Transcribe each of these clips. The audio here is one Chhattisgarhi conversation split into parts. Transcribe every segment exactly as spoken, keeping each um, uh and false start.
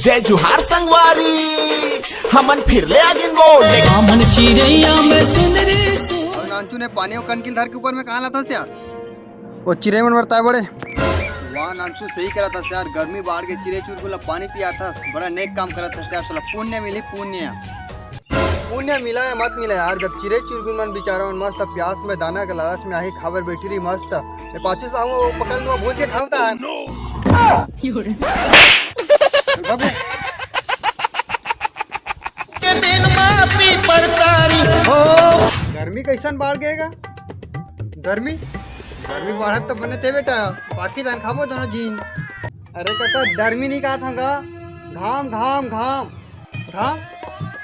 जय जोहार संगवारी, हमन फिर ले आगिन बोले। हमन चिरैया में सुंदरी सु- अरे नानचू ने पानी अउ कनकिल धर के ऊपर में कहाँ लाथस यार? वो चिरई मन बरताए बड़े। वाह नानचू, सही करत हस यार, गर्मी बाढ़ के चिरई चुरगुन ला पानी पियाथस, बड़ा नेक काम करत हस यार, तोला पुण्य मिली पुण्य। पुण्य मिला या मत मिला यार, जब चिरई चुरगुन मन बिचारा मन मस्त प्यास में दाना के लालच में आही खाबर बैठी रही मस्त, मैं पाछू से आऊंगा, वो पकड़ लूंगा, भूज के खाऊं तान। के दिन मा पीपर तारी हो। गर्मी कैसन बाढ़ गएगा? गर्मी, गर्मी बाढ़त तो बने ते बेटा, बाकी जान खाबो दोनों जीन। अरे काका, गर्मी नहीं कहा था गा, घाम, घाम, घाम। धाम?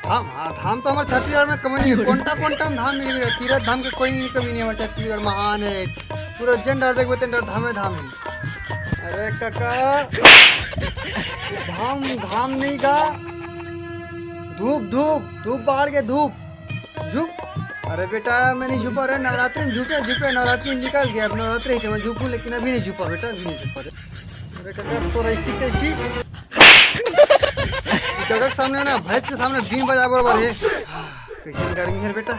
धाम, हाँ, धाम तो हमारे छत्तीसगढ़ में कमी नहीं है। कोंटा, कोंटा में धाम मिली, मिली। तीरथ धाम के कोई कमी नहीं हमारे छत्तीसगढ़, महान है। पूरा जन डर देखबे, तेन डर धामे धाम है। अरे काका, धाम, धाम नहीं का? धूप, धूप, धूप बाढ़ के धूप। झुप। अरे बेटा, मैं नहीं झुपा रे, नवरात्रि में झुपे, झुपे, नवरात्रि निकल गया, अब नवरात्रि ही थे, मैं झुपूं, लेकिन अभी नहीं झुपा बेटा, अभी नहीं झुपा रे। अरे काका, तो ऐसी कैसी? काका के सामने ना, भैंस के सामने बीन बजाए बरोबर है। कैसन गर्मी है बेटा।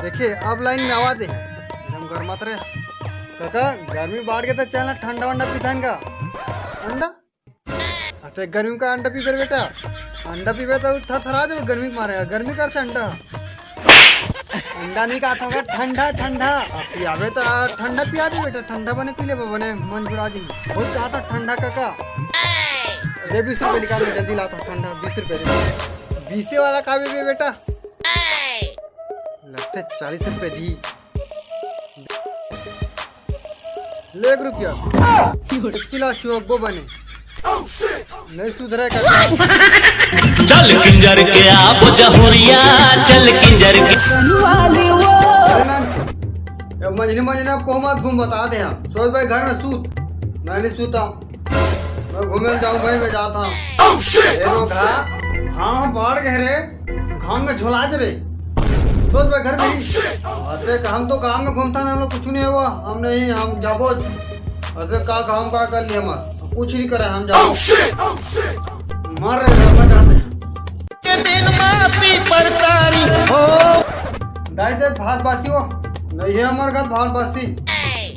देखिए, अब लाइन में आवा दे। एकदम गर्मात रे। काका, गर्मी बाढ़ के तो चलना, ठंडा वंडा पीथन का? अंडा? अते गर्मी का अंडा पीबे रे बेटा। अंडा पीबे तो थरथरा जाबे गर्मी के मारे। गर्मी करते अंडा। अंडा नहीं खात होगा, ठंडा, ठंडा। अब पियाबे तो ठंडा पिया दे बेटा, ठंडा बने पी ले बने, मन जुड़ा जी। बहुत कहा था ठंडा काका। ले बीस रुपए निकाल, मैं जल्दी लाता हूँ ठंडा, बीस रुपए दे। बीसे वाला का भी बेटा। लगते चालीस रुपए दी। ले एक रुपया। पिछला चौक वो बने। नहीं सुधरे का। चल किंजर के आप जहुरिया, चल किंजर के। अरे ना, अब मजनी मजनी आप को मत घूम बता दे हम। सोच भाई घर में सूत। मैं नहीं सूता। मैं घूमे ल जाऊं भाई, मैं जाता हूं। ए रोगहा, हाँ, हाँ, बाढ़ गए रे, घाम में झोला जबे। सोच बे घर में ही। अरे का हम तो गांव में घूमता ना, हम लोग कुछ नहीं हुआ, हम नहीं, हम जाबो। अरे का काम का कर लिया मत, कुछ नहीं करे, हम जाबो। मर रहे हैं, हम जाते हैं। के दिन मा पीपर तारी हो। दाई दे भात बासी हो। नहीं है हमारे घर भात बासी।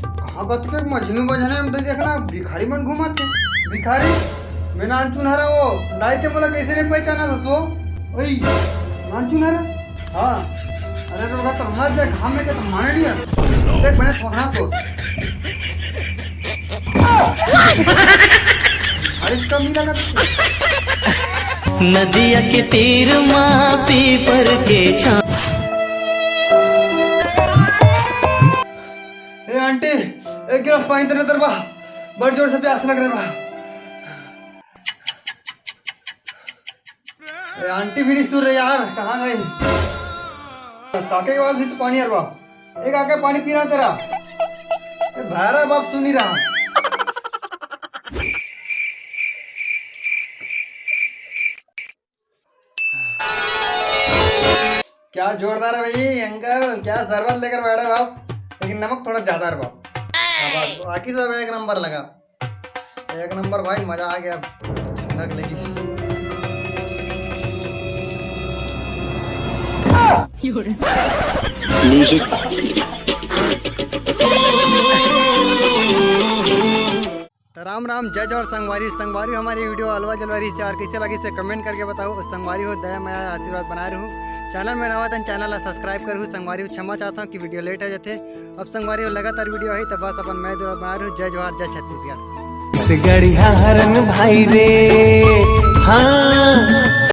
कहाँ कत के मजनू बजने हम तो देखना भिखारी मन घूमत थे। भिखारी, मैं नानचुन हरा वो। दाई ते मोला कैसे नहीं पहचाना ससुओ? ओई, नानचुन हरा? हाँ। अरे रोगहा तो मत देख, हम में के तो मारनी है। देख मैंने ठोकना तो। अरे इसका भी लगा। नदिया के तीर मा पीपर के छाँव। ए आंटी, एक गिलास पानी देना तेरे बा, बड़ जोर से प्यास लग रहा बा। ए आंटी भी नहीं सुन रही यार, कहाँ गई? काके के बाद भी तो पानी यार बा। एक आके पानी पीना तेरा। ए, भैरा बाप सुन नहीं रहा। क्या जोरदार है भाई अंकल, क्या शरबत लेकर बैठे बाप, लेकिन नमक थोड़ा ज्यादा है बाप। हाँ, बाप, बाकी सब एक नंबर लगा। एक नंबर भाई, मजा आ गया, ठंडक लगी। राम राम, जय जोहार संगवारी। संगवारी, हमारी वीडियो अलवा जलवा रही से और कैसे लगी से कमेंट करके बताओ। संगवारी हो, दया मया आशीर्वाद बनाए रहू। चैनल में नवा तन चैनल ला सब्सक्राइब करू। संगवारी हो, क्षमा चाहता हूँ कि वीडियो लेट हो जाते। अब संगवारी हो, लगातार वीडियो है तो बस अपन मैं जरूर बना रहू। जय जोहार, जय छत्तीसगढ़। इस गड़िया हरन भाई रे, हाँ।